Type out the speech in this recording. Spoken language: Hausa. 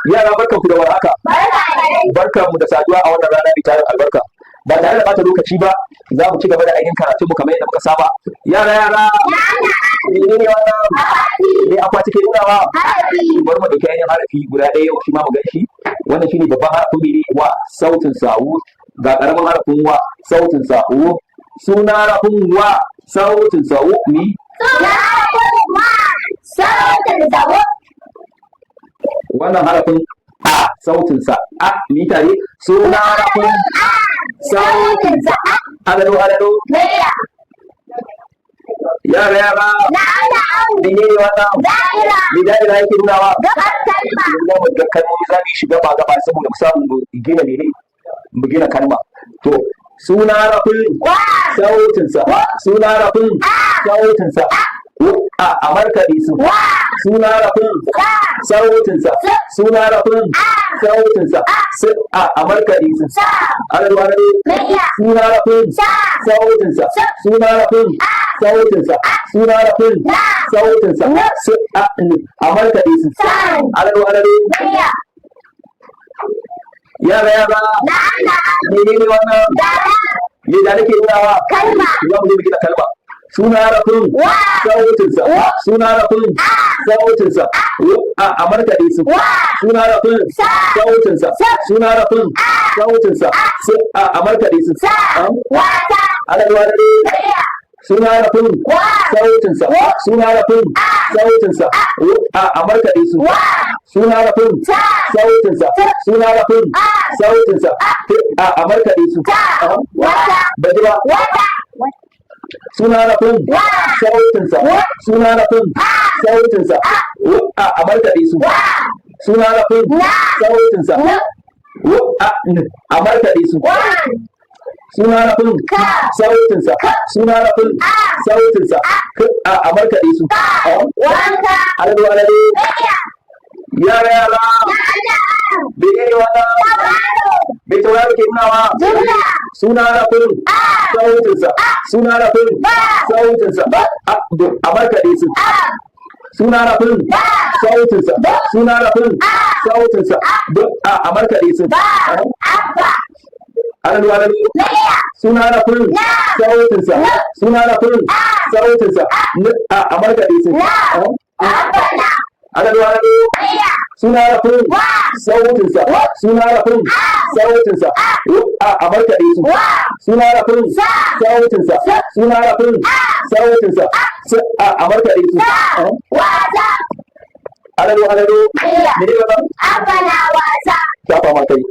Yara, barkanku da warhaka. Barkanmu da saduwa a wannan rana mai tarin albarka. Ba tare da bata lokaci ba, za mu ci gaba da ainihin karatun mu kamar yadda muka saba. Yara, yara, menene wannan? Me akwati ke nunawa? Bari mu dauki ainihin harafi guda ɗaya yau shi ma mu gan shi. Wannan shine babban harafin mene? Wa, sautin sa wu. Ga karamin harafin wa, sautin sa wu. Suna harafin wa, sautin sa wu ni. Sautin zabo. Wannan harafin a, sautin sa a ni tare. Suna harafin sautin sa alalo alalo. Murya. Yara, yara. Na'am, na'am. Menene wannan? Da'ira. Me da'ira yake nunawa? Gabar kalma. Yanzu za mu ga kalmomi, za mu yi shi gaba gaba saboda mu samu mu gina mene, mu gina kalma. To, suna harafin Wa. sautin sa, suna harafin sautin sa a a markaɗe su. Wa. Suna harafin Sa. sautin sa, suna harafin sautin sa s a a markaɗe su. Sa. Alalo alalo. Murya. Suna harafin Sa. sautin sa, suna harafin sautin sa, suna harafin Na. sautin sa s a n a markaɗe su. San. Alalo alalo. Murya. Yara, yara. Na'am, na'am. Menene wannan? Dara. Me da nake nunawa? Kalma. Za mu zo mu gina kalma. Suna harafin Wa. sautin sa, suna harafin sautin sa a a markaɗe su. Wa. Suna harafin Sa. sautin sa, suna harafin sautin sa s a a markaɗe su. Sa. Wasa. Alalo alalo. Murya. Suna harafin Wa. sautin sa, suna harafin sautin sa a a markaɗe su. Wa. Suna harafin Sa. sautin sa, suna harafin sautin sa a a markaɗe su. Sa. Wata. Ba ji ba. Wata. Suna harafin Wa. sautin sa, suna harafin sautin sa a a markaɗe su. Wa. Suna harafin Na. sautin sa Na. a n a markaɗe su. Wan. Suna harafin Ka. sautin sa, suna harafin sautin sa k a a markaɗe su. Wanka. Alalo alalo. Murya. Yara, yara. Na'am, na'am. Menene wannan? Tauraro. Me tauraro ke nunawa? Jumla. Suna harafin sautin sa, suna harafin sautin sa a b a markaɗe su. A. Suna harafin Ba. sautin sa, suna harafin sautin sa b a a markaɗe su. Ba. Abba. Alalo alalo. Murya. Suna harafin Na. sautin sa, suna harafin sautin sa n a a markaɗe su. Na. Abba na. Alalo alalo. Murya. Suna harafin Wa. sautin sa, suna harafin sautin sa a a markaɗe su. Wa. Suna harafin Sa. sautin sa, suna harafin sautin sa s a a markaɗe su. Wasa. Alalo alalo. Murya. Mene wannan? Abba na wasa. Shafa ma kai.